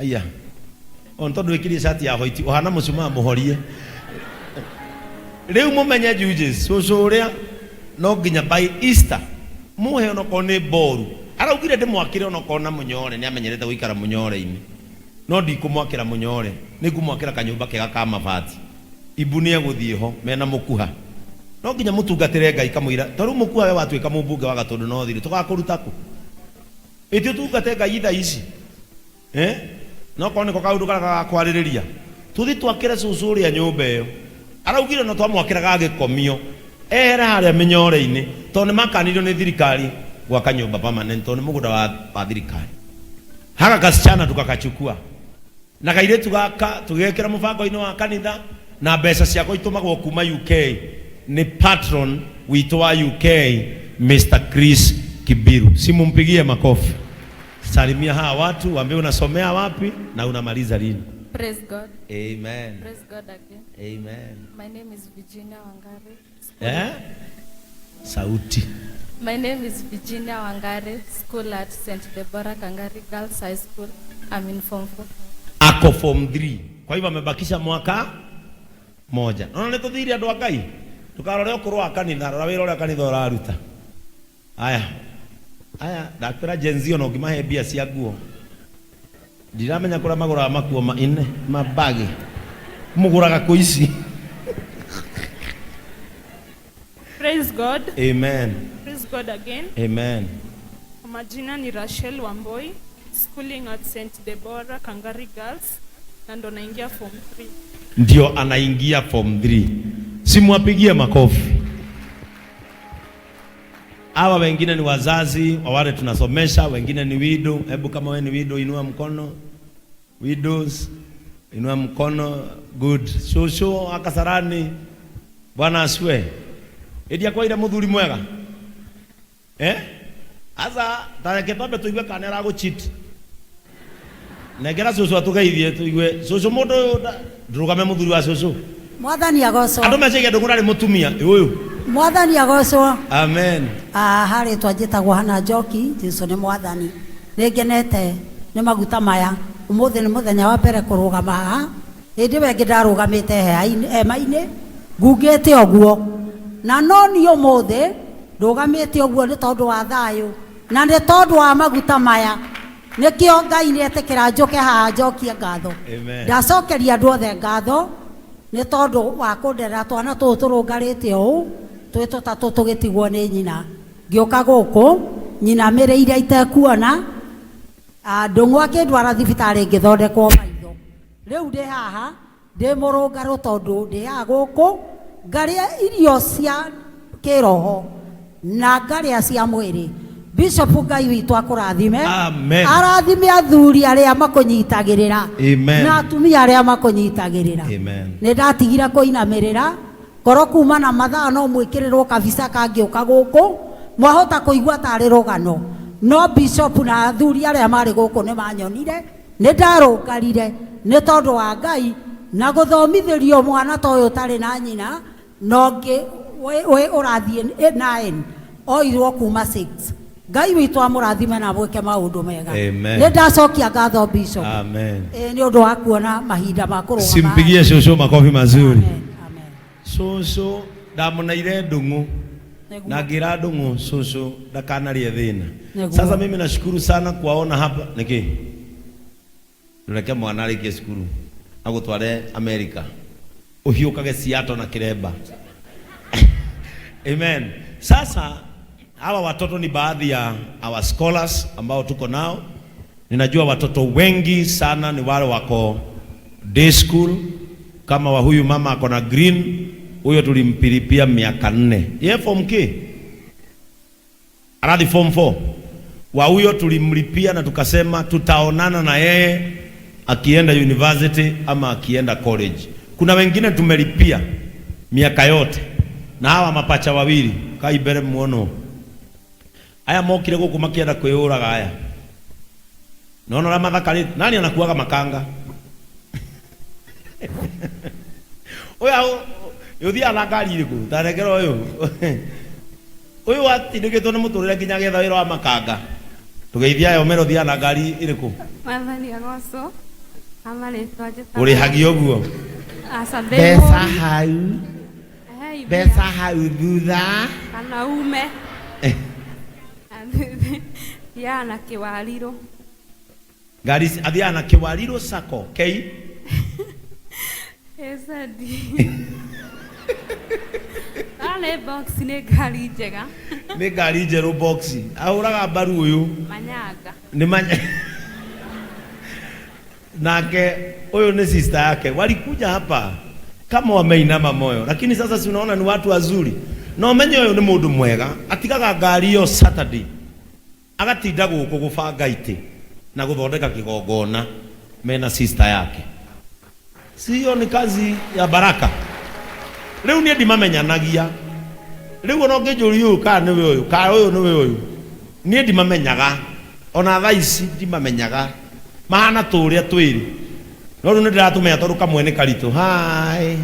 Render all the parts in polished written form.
Aya. On tondu wikirire cati ya white uhana mucumaa muhorie. Riu mumenye Judges cucu uria no nginya by Easter muhe onokorwo ni boru. Araugire ndimwakire onokorwo na munyore ni amenyerete guikara munyore-ini. No ndikumwakira munyore, ningumwakira kanyumba kega ka mabati. Ibu ni eguthie ho mena mukuha. No nginya mutungatire Ngai kamwira toru mukuha we watuika mumbunge wa Gatundu North ri tugakuruta ku? Iti utungate Ngai thaa ici. Eh? No korwo niko kaundu karia gagakwarĩrĩria tuthi twakĩre cũcũ ũrĩa nyũmba ĩyo araugire no twamwakĩra ga gĩkomio ehere harĩa mĩnyore-inĩ tondũ nĩ makanirio nĩ thirikari gwaka nyũmba permanent tondũ nĩ mũgũnda wa, wa thirikari. Haka kasichana tukakachukua na kairĩtu gaka tũgĩgekĩra mũbango-inĩ wa kanitha na mbeca ciako itũmagwo kuma UK nĩ patron witũ wa UK Mr. Chris Kibiru. Simumpigie makofi. Salimia hawa watu, waambie unasomea wapi na unamaliza lini. Praise God. Amen. Praise God again. Amen. My name is Virginia Wangari. School- Eh? Sauti. My name is Virginia Wangari, school at St. Deborah Kangari Girls High School. I'm in Form 4. Ako form 3. Kwa hivyo amebakisha mwaka moja. Naona nĩ tũthire andũ a Ngai. Ndũkarore ũkũrũ wa kanitha, rora wĩra ũrĩa kanitha ũraruta. Aya. Aya, ndakwĩra Gen Z ona ũngĩmahe mbia cia nguo. Ndiramenya kũrĩa magũraga makuo ma ine, mabagi. Mũgũraga kũ ici? Praise God. Amen. Praise God again. Amen. Kwa majina ni Rachel Wamboi, schooling at St. Deborah Kangari Girls na ndo naingia form 3. Ndio anaingia form 3. Simwapigie makofi. Hawa wengine ni wazazi wa wale tunasomesha, wengine ni widow. Hebu kama wewe ni widow inua mkono. Widows inua mkono. Good. Shosho akasarani. Bwana asiwe. Ĩndĩ akwaire muthuri mwega. Eh? Asa tareke twambe tuigue kana aragũ cheat. Nengera cucu atũgeithie tuigue. Cucu mũndũ ũyũ ndũrũgame mũthuri wa cucu. Mwathani agocwo. Andũ meciria ndũng'ũ ndarĩ mũtumia. Ĩ ũyũ. Mwathani agocwo. Amen. Ah, harĩ twa njĩtagwo Hana Njoki, Jesu nĩ mwathani. Nĩ ngenete nĩ maguta maya. Ũmũthĩ nĩ mũthenya wa mbere kũrũgama haha. Hĩndĩ ĩyo ĩngĩ ndarũgamĩte hema-inĩ ngungĩte ũguo. Na no niĩ ũmũthĩ ndũgamĩte ũguo nĩ tondũ wa thayũ na nĩ tondũ wa maguta maya. Nĩkĩo Ngai nĩ etĩkĩra njũke haha njokie ngatho. Amen. Ndacokeria andũ othe ngatho nĩ tondũ wa kũnderera twana tũtũ tũrũngarĩte ũũ twĩ tũtatũ tũgĩtigwo nĩ nyina. Ngĩũka gũkũ nyina mĩrĩire itekuona, Ndũng'ũ akĩndwara thibitarĩ ngĩthondekwo maitho. Rĩu ndĩ haha ndĩ mũrũngarũ tondũ ndĩaga gũkũ ngarĩa irio cia kĩroho na ngarĩa cia mwĩrĩ. Bishop Ngai witũ akũrathime. Amen. Arathime athuri arĩa makũnyitagĩrĩra. Amen. Na atumia arĩa makũnyitagĩrĩra. Amen. Nĩ ndatigire kũinamĩrĩra korwo kuma na mathaa no mwĩkĩrĩrwo kabica kangĩũka gũkũ mwahota kũigua tarĩ rũgano no bishop na athuri arĩa marĩ gũkũ nĩ manyonire nĩ ndarũngarire nĩ tondũ wa Ngai na gũthomithĩrio mwana ta ũyũ ũtarĩ na nyina na ũngĩ ũrathiĩ 9 oirwo kuma 6. Ngai witũ amũrathime na amwĩke maũndũ mega. Amen. Nĩ ndacokia ngatho bishop. Amen. Nĩ ũndũ wa kuona mahinda ma kũrũgama. Simpigie shosho makofi mazuri. Amen. Amen. Shosho ndamunaire ndung'u Nĩguo. na ngira ndung'u shosho ndakanarie thina. Nĩguo. Sasa mimi nashukuru sana kuwaona hapa. Niki ndureke mwana arĩkie cukuru agũtware America ũhiũkage Seattle na Kiremba. Amen. Sasa hawa watoto ni baadhi ya our scholars ambao tuko nao. Ninajua watoto wengi sana ni wale wako day school, kama wa huyu mama ako na green, huyo tulimpilipia miaka 4. Ye form K. Arathi form 4. Wa huyo tulimlipia na tukasema tutaonana na yeye akienda university ama akienda college. Kuna wengine tumelipia miaka yote. Na hawa mapacha wawili kai mbere muono. Aya mokire guku makienda kwiyuraga aya. Naona la mathakari nani anakuaga makanga? Oya yuthia na ngari iriku tarekera uyu. Uyu atindikitwo ni muturire nginya agetha wira wa makanga. Tugeithia ayo mero thia na ngari iriku. Mwathani agocwo. Amarĩtwa njĩtagwo Ũrĩhagia ũguo. Aca Mbeca ndĩmũĩ. hau. Hei mbia. Mbeca hau thutha. Kana ume. Thiaga na kĩwarirũ. Ngari ici athiaga na Kĩwarirũ Sacco K KZD. Ah, nĩ box nĩ ngari njega. Nĩ ngari njerũ box. Ahũraga mbaru ũyũ. Manyanga. Nĩ manya nake huyu ni sister yake walikuja hapa kama wameinama moyo, lakini sasa si unaona ni watu wazuri. Na umenye ũyũ nĩ mũndũ mwega, atigaga ngari ĩyo Saturday agatinda gũkũ gũbanga itĩ na gũthondeka kĩgongona mena sister yake. Si hiyo ni kazi ya baraka? Rĩu niĩ ndimamenyanagia. Rĩu ona ũngĩnjũria ũyũ kana nĩwe ũyũ kana ũyũ nĩwe ũyũ, niĩ ndimamenyaga ona thaa ici ndimamenyaga, mahana tũrĩa twĩrĩ, no rĩu nĩ ndĩratũmenya tondũ kamwe nĩ karitũ. Hi.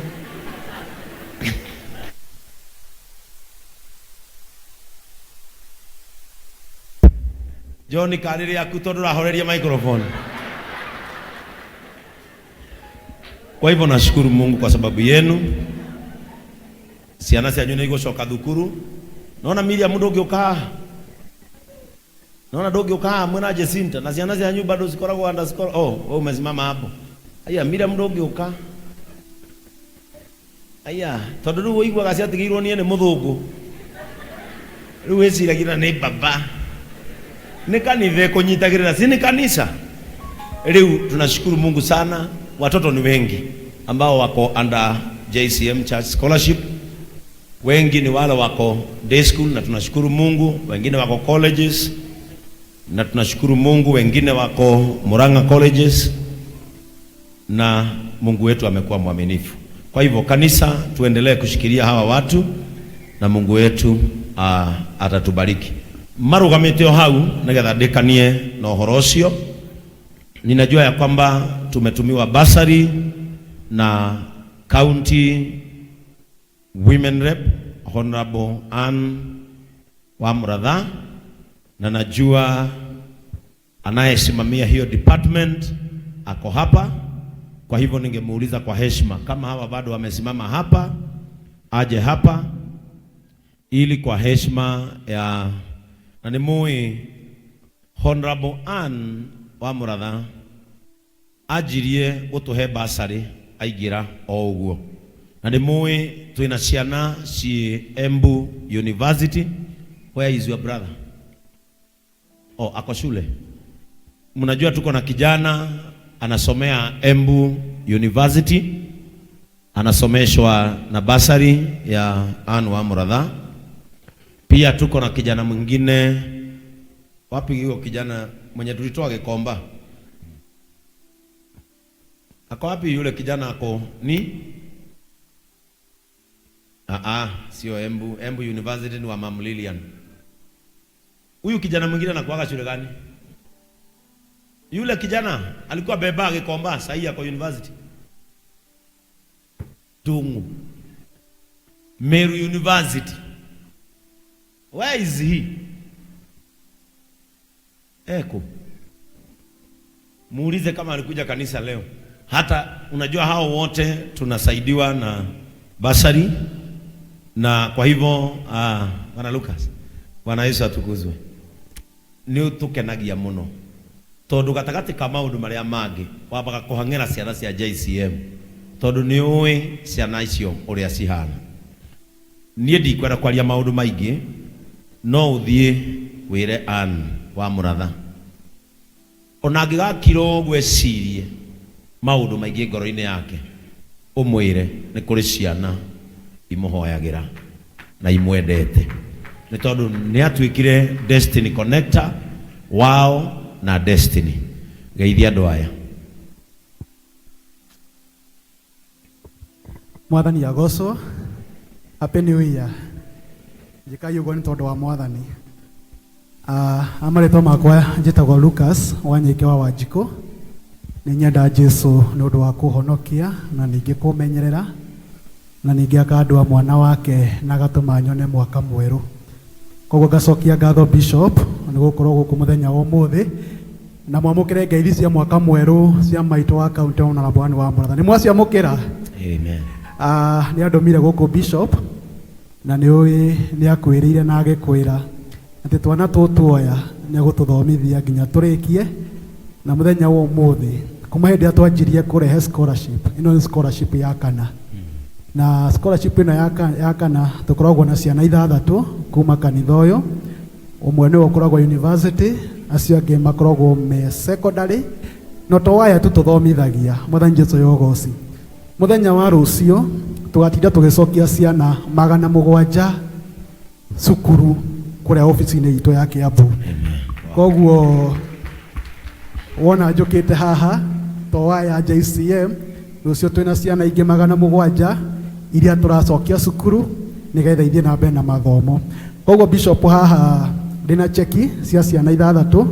John karĩ rĩaku tondũ ũrahoreria microphone. Kwa hivyo nashukuru Mungu kwa sababu yenu. Ciana cianyu nĩ igũcoka thukuru. Naona Miriam ndũngĩũka haha. Naona ndũngĩũka haha mwena Jacinta na ciana cianyu bado cikoragwo underscore. Oh, wewe umesimama hapo. Aya Miriam ndũngĩũka. Aya, tondũ rĩu ũiguaga ciatigĩirwo niĩ nĩ mũthũngũ. Rĩu wĩciragia nĩ baba. Nĩ kanitha ĩkũnyitagĩrĩra, si ni kanisa? Rĩu tunashukuru Mungu sana, watoto ni wengi ambao wako under JCM Church Scholarship. Wengi ni wale wako day school na tunashukuru Mungu, wengine wako colleges na tunashukuru Mungu, wengine wako Murang'a colleges, na Mungu wetu amekuwa mwaminifu. Kwa hivyo kanisa, tuendelee kushikilia hawa watu na Mungu wetu atatubariki. Marugamite o hau nigetha ndikanie na ũhoro ũcio. Ninajua ya kwamba tumetumiwa basari na County Women Rep Honorable Ann Wamratha, na najua anayesimamia hiyo department ako hapa. Kwa hivyo ningemuuliza kwa heshima kama hawa bado wamesimama hapa, aje hapa ili kwa heshima ya na nĩ mũĩ Honorable Ann Wamratha anjirie gũtũhe basarĩ aingĩra o ũguo, na nĩ mũĩ twĩna ciana ciĩ Embu University. Where is your brother? Oh, ako shule. Mnajua tuko na kijana anasomea Embu University, anasomeshwa na basari ya Ann Wamratha. Pia tuko na kijana mwingine, wapi huyo kijana mwenye tulitoa Gikomba? Ako wapi yule kijana? Ako ni sio Embu. Embu University ni wa Mam Lilian. Huyu kijana mwingine anakuaga shule gani? Yule kijana alikuwa beba Gikomba, sasa ako university. Dungu. Meru University. Where is he? Eko. Muulize kama alikuja kanisa leo. Hata unajua hao wote tunasaidiwa na basari, na kwa hivyo Bwana Lucas, Bwana Yesu atukuzwe. Nĩ ũtũkenagia mũno tondũ gatagatĩ ka maũndũ marĩa mangĩ wambaga kũhang'ĩra ciana cia JCM tondũ nĩ ũĩ ciana icio ũrĩa cihana. Niĩ ndikwenda kwaria maũndũ maingĩ, no ũthiĩ wĩre Ann Wamratha ona angĩgakira ũguo ecirie maũndũ maingĩ ngoro-inĩ yake, ũmwĩre nĩ kũrĩ ciana imũhoyagĩra na imwendete, nĩ tondũ nĩ atuĩkire destiny connector wao na destiny. Geithia andũ aya. Mwathani agocwo. Happy New Year. Njĩkagia ũguo nĩ tondũ wa Mwathani. Amarĩtwa makwa njĩtagwo Lucas Wanyike wa Wanjikũ. Nĩ nyenda Jesu nĩ ũndũ wa kũhonokia na ningĩ kũmenyerera na ningĩ akandua mwana wake na agatũma nyone mwaka mwerũ. Koguo ngacokia ngatho Bishop nĩ gũkorwo gũkũ mũthenya wa ũmũthĩ Na mwamũkĩre ngeithi cia mwaka mwerũ cia maitũ wa kaunti ona Bwana wa Mũratha. Nĩ mwaciamũkĩra? Amen. Ah, nĩ andũmire gũkũ bishop na nĩ ũĩ nĩ akwĩrĩire na agĩkwĩra atĩ twana tũtuoya nĩ agũtũthomithia nginya tũrĩkie. Na mũthenya wa ũmũthĩ, kuma hĩndĩ ĩrĩa twanjirie kũrehe scholarship ĩno, nĩ scholarship ya kana, na scholarship ĩno ya kana tũkoragwo na ciana ithathatũ kuma kanitha ũyũ. Ũmwe nĩwe ũkoragwo university, acio angĩ makoragwo me secondary, no to aya tu tũthomithagia. Mwathani Jesu yogoci. Mũthenya wa rũciũ tũgatinda tũgĩcokia ciana 700 cukuru kũrĩa obici-inĩ itũ ya Kiambu. Koguo wona njũkĩte haha to aya JCM, rũciũ twĩna ciana ingĩ 700 iria tũracokia cukuru nĩgetha ithiĩ na mbere na mathomo. Koguo bishop, haha ndĩna cheki cia ciana ithathatũ,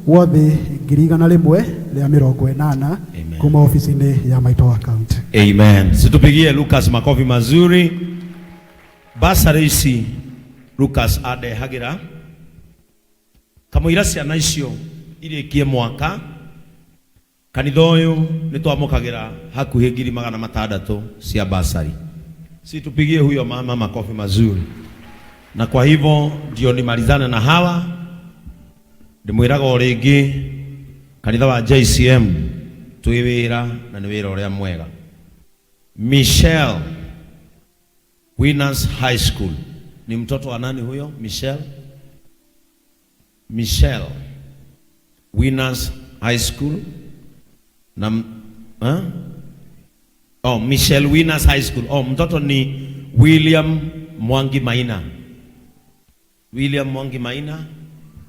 wothe 180,000 kuma obici-inĩ ya maitũ wa county. Amen. Situpigie Lucas makofi mazuri. Basarĩ ici Lucas andehagira kamũira ciana icio irĩkie mwaka, kanitha ũyũ nĩ twamũkagĩra hakuhĩ 600,000 cia basari. Situpigie huyo mama makofi mazuri. Na kwa hivyo ndio nimalizane na hawa, ndĩmwĩraga o rĩngĩ, kanitha wa JCM twĩ wĩra na nĩ wĩra ũrĩa mwega. Michelle, Winners High School. Ni mtoto wa nani huyo? Michelle? Michelle, Winners High School. Na huh? Oh, Michelle, Winners High School. Oh, mtoto ni William Mwangi Maina. William Mwangi Maina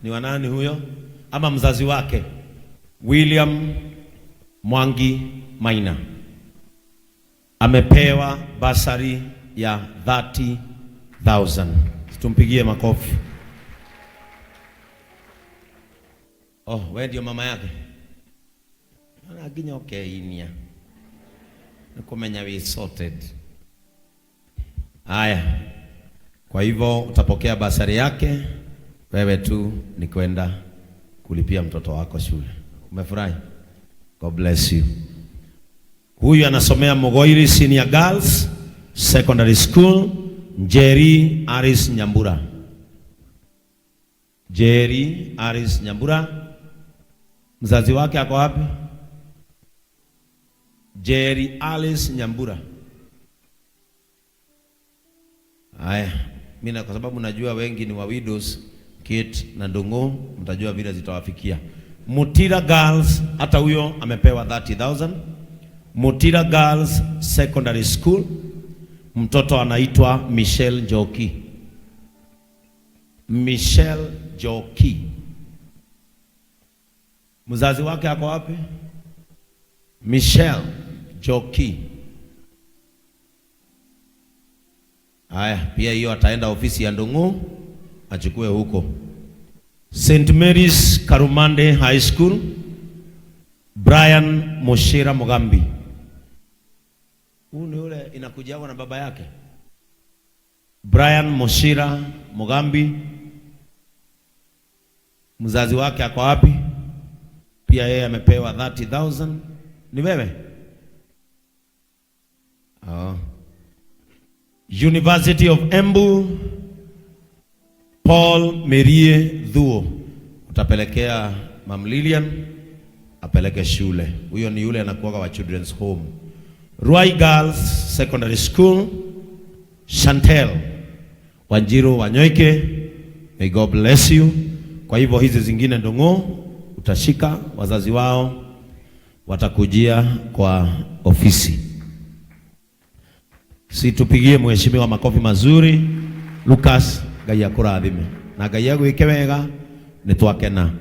ni wa nani huyo? Ama mzazi wake? William Mwangi Maina amepewa basari ya 30,000. Tumpigie makofi. Oh, wewe ndio mama yake? Ona nginya ukeinia. Nikumenya we sorted. Haya. Kwa hivyo utapokea basari yake, wewe tu ni kwenda kulipia mtoto wako shule. Umefurahi? God bless you. Huyu anasomea Mugoiri Senior Girls Secondary School, Njeri Aris Nyambura. Jerry Aris Nyambura. Mzazi wake ako wapi? Jerry Alice Nyambura. Haya, mimi kwa sababu najua wengi ni wa widows, Kate na Ndungu, mtajua vile zitawafikia. Mutira Girls, hata huyo amepewa 30,000. Mutira Girls Secondary School, mtoto anaitwa Michelle Njoki. Michelle Njoki. Mzazi wake ako wapi? Michelle Njoki. Haya, pia hiyo ataenda ofisi ya Ndung'u achukue huko. St. Mary's Karumande High School, Brian Moshira Mugambi. Huu ni ule inakujawa na baba yake. Brian Moshira Mugambi. Mzazi wake ako wapi? Pia yeye amepewa 30,000. Ni wewe? Oh. University of Embu, Paul Merie Thuo. Utapelekea Mam Lilian apeleke shule. Huyo ni yule anakuwa wa Children's Home. Ruai Girls Secondary School, Chantel Wanjiru Wanyoike, may God bless you. Kwa hivyo hizi zingine Ndung'u utashika, wazazi wao watakujia kwa ofisi. Situpigie mheshimiwa makofi mazuri. Lucas, Ngai akurathime na Ngai agwike wega, nitwakena.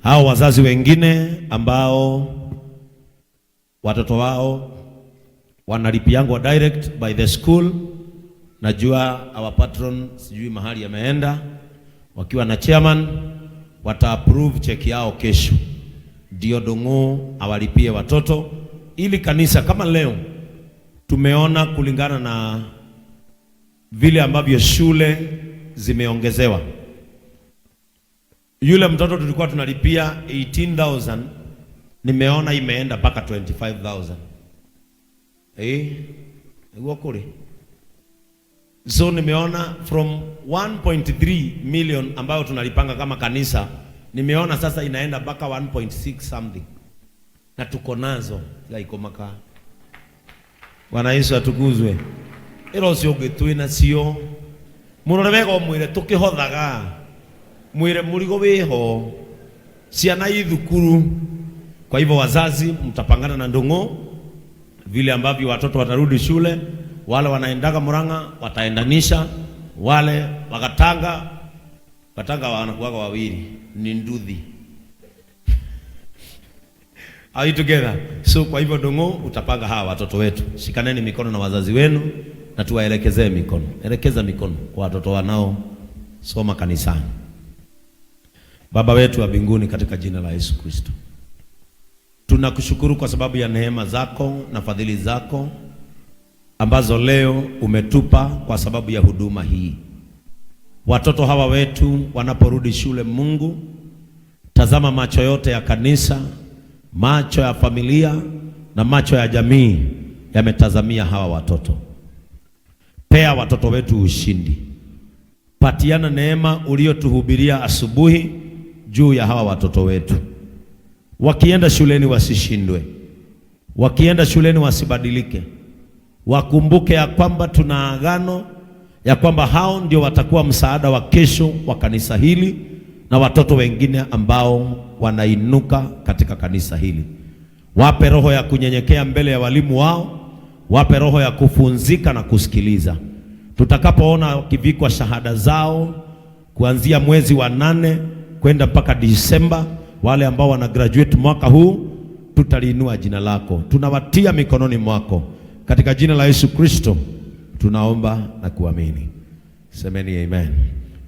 Hao wazazi wengine ambao watoto wao wanalipiangwa direct by the school, najua our patron sijui mahali ameenda, wakiwa na chairman wata approve cheki yao kesho, ndio Ndung'u awalipie watoto, ili kanisa kama leo tumeona kulingana na vile ambavyo shule zimeongezewa. Yule mtoto tulikuwa tunalipia 18,000, nimeona imeenda mpaka 25,000. Niguo kuri. So nimeona from 1.3 million ambayo tunalipanga kama kanisa, nimeona sasa inaenda mpaka 1.6 something, na tuko nazo laikomaka. Bwana Yesu atukuzwe. Ĩro ũcio ũngĩ twĩ nacio, mũrore wega ũmwĩre tũkĩhothaga, mwĩre mũrigo wĩho, ciana i thukuru. Kwa hivyo wazazi mtapangana na Ndung'u vile ambavyo watoto watarudi shule. Wale wanaendaga Murang'a wataendanisha, wale wakatanga Katanga wanakuwaga wawili ni nduthi. Are you together? So kwa hivyo Ndung'u utapanga hawa watoto wetu. Shikaneni mikono na wazazi wenu na tuwaelekezee mikono. Elekeza mikono kwa watoto wanao soma kanisani. Baba wetu wa mbinguni, katika jina la Yesu Kristo, tunakushukuru kwa sababu ya neema zako na fadhili zako ambazo leo umetupa kwa sababu ya huduma hii. Watoto hawa wetu wanaporudi shule, Mungu, tazama macho yote ya kanisa, macho ya familia na macho ya jamii yametazamia hawa watoto. Pea watoto wetu ushindi. Patiana neema uliotuhubiria asubuhi juu ya hawa watoto wetu. Wakienda shuleni wasishindwe, wakienda shuleni wasibadilike, wakumbuke ya kwamba tuna agano ya kwamba hao ndio watakuwa msaada wa kesho wa kanisa hili na watoto wengine ambao wanainuka katika kanisa hili. Wape roho ya kunyenyekea mbele ya walimu wao, wape roho ya kufunzika na kusikiliza. Tutakapoona wakivikwa shahada zao kuanzia mwezi wa 8 kwenda mpaka Disemba, wale ambao wana graduate mwaka huu, tutaliinua jina lako. Tunawatia mikononi mwako. Katika jina la Yesu Kristo tunaomba na kuamini. Semeni amen.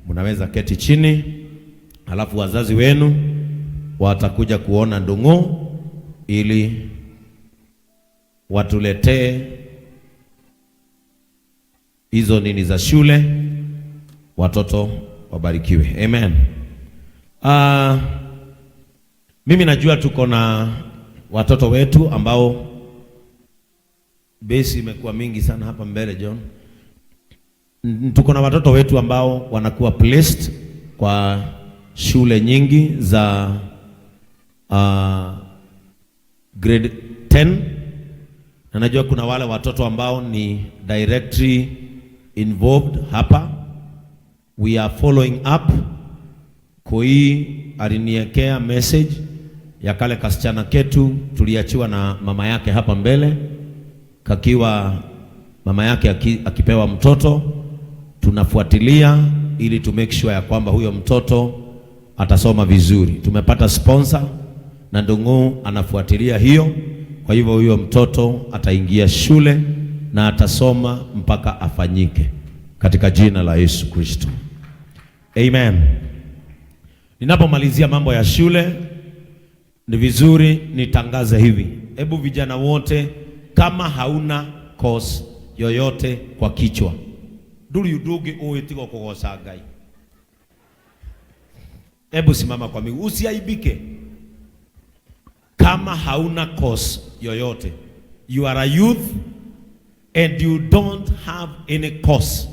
Mnaweza keti chini, alafu wazazi wenu watakuja kuona Ndung'u ili watuletee hizo nini za shule, watoto wabarikiwe. Amen. Mimi najua tuko na watoto wetu ambao base imekuwa mingi sana hapa mbele, John. Tuko na watoto wetu ambao wanakuwa placed kwa shule nyingi za grade 10, na najua kuna wale watoto ambao ni directly involved hapa. We are following up. Koi aliniekea message ya kale kasichana ketu tuliachiwa na mama yake hapa mbele, kakiwa mama yake akipewa mtoto, tunafuatilia ili to make sure ya kwamba huyo mtoto atasoma vizuri. Tumepata sponsor na Ndung'u anafuatilia hiyo. Kwa hivyo huyo mtoto ataingia shule na atasoma mpaka afanyike katika jina la Yesu Kristo. Amen. Ninapomalizia mambo ya shule, ni vizuri nitangaze hivi. Hebu vijana wote, kama hauna course yoyote kwa kichwa, nduri undu ungi uĩ tiga kũgoca Ngai. Hebu simama kwa miguu, usiaibike. Kama hauna course yoyote, you are a youth and you don't have any course,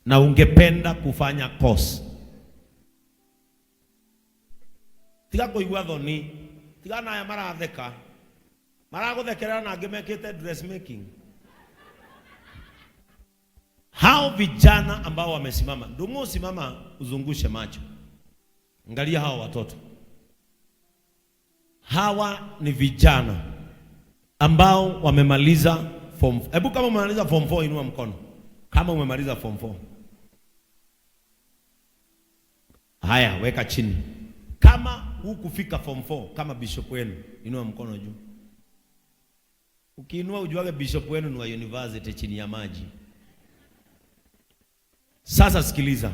na ungependa kufanya course, tiga kũigua thoni, tiga na aya maratheka, maragũthekerera na angĩ mekĩte dressmaking. Hao vijana ambao wamesimama, Ndung'u simama uzungushe macho, angalia hao watoto. Hawa ni vijana ambao wamemaliza form. Hebu kama umemaliza form 4 inua mkono. Kama umemaliza form 4. Haya, weka chini. Kama hukufika form 4 kama bishop wenu, inua mkono juu. Ukiinua ujuage bishop wenu ni wa university chini ya maji. Sasa sikiliza.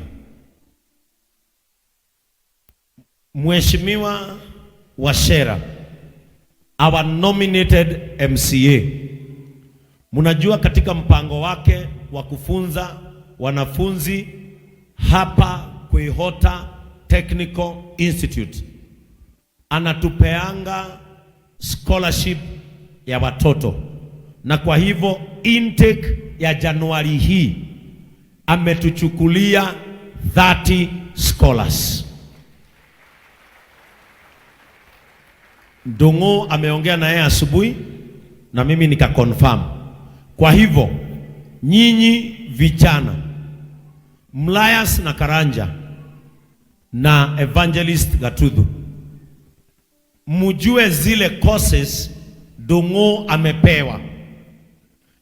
Mheshimiwa Wachera, our nominated MCA, mnajua katika mpango wake wa kufunza wanafunzi hapa Kwihota Technical Institute anatupeanga scholarship ya watoto, na kwa hivyo intake ya Januari hii ametuchukulia 30 scholars. Ndung'u ameongea na yeye asubuhi na mimi nikaconfirm. Kwa hivyo nyinyi vijana Mlayas na Karanja na Evangelist Gatuthu, mujue zile courses Ndung'u amepewa.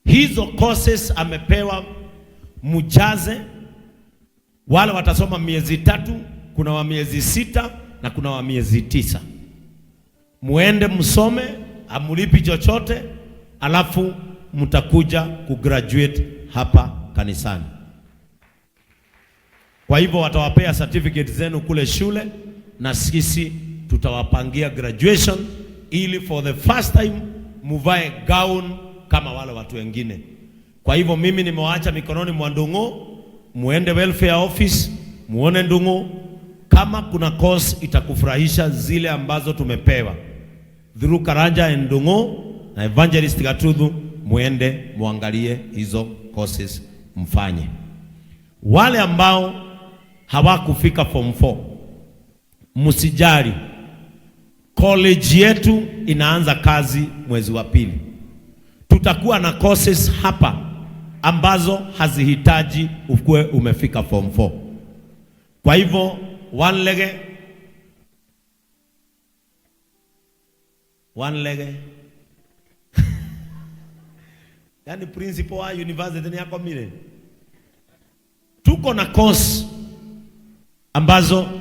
Hizo courses amepewa, mujaze. Wale watasoma miezi 3, kuna wa miezi 6 na kuna wa miezi 9. Muende msome, amulipi chochote, alafu mtakuja kugraduate hapa kanisani. Kwa hivyo watawapea certificate zenu kule shule na sisi tutawapangia graduation ili for the first time muvae gown kama wale watu wengine. Kwa hivyo mimi nimewaacha mikononi mwa Ndung'u, muende welfare office, muone Ndung'u kama kuna course itakufurahisha zile ambazo tumepewa through Karanja and Ndung'u na Evangelist Gatuthu, muende muangalie hizo courses mfanye. Wale ambao hawakufika form 4, msijali, college yetu inaanza kazi mwezi wa 2. Tutakuwa na courses hapa ambazo hazihitaji ukuwe umefika form 4. Kwa hivyo one lege yani principal wa university ni akomire. Tuko na course ambazo